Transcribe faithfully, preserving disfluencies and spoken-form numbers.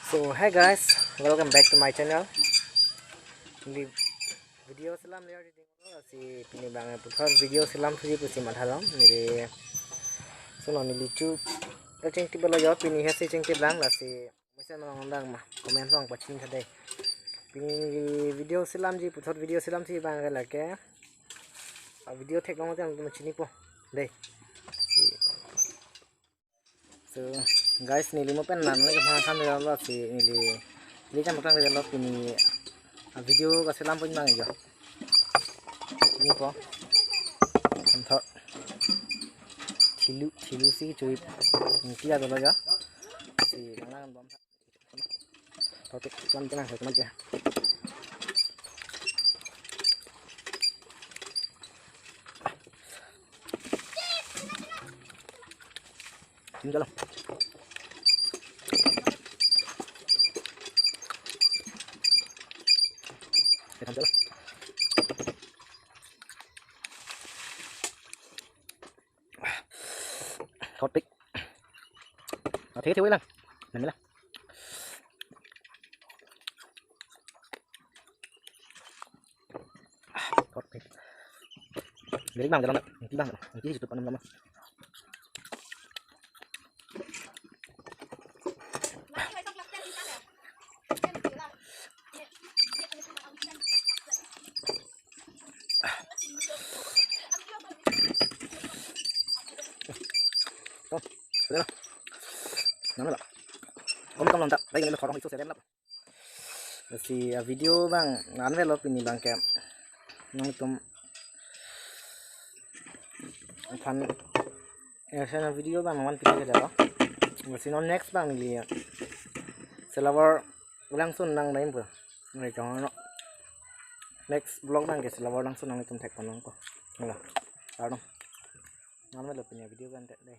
So hi guys, welcome back to my channel. Neli video selam ler di ding lo, lasi pini abang puthot video selam thuji pusi mathalong. Neli so non neli chu kachingtip lo jo, pini hasi chingtip lang, lasi mesen malong dang ma comment along pachini tha dei. Pini video selamji puthot, video selamji abang ke lake a video theklong te ang chinipo dei. So guys, neli mo pen nan le kemang kan lo, si neli neli jam tang lo, pini a video kaselam pon abang jo. Ini po. Anthor thilu, thilu si chui. Ini tiga dolo jo. Si nang nang bom. Oke, teman tenang, teman ya. Ini kalau. Kita jalan. Hot pick. Oke, oke, lang. Nami lang. Hot pick. Jadi bang, dalam, ini bang, ini situ panem lama. Oh, sudah lah. Nami lah. Kom kom lontak, lagi nelo korong itu seren lah. Si a video abang ngan velo pini abang ke. Nangtum aphan ya sana video abang ngan pini ke lo. Si non next abang neli selabar ulangsun nang daim po. Ngai chong no. Next vlog abang ke selabar ulangsun nangtum thek ponong ko. Halo. Arno. Ngan velo pini video abang dei.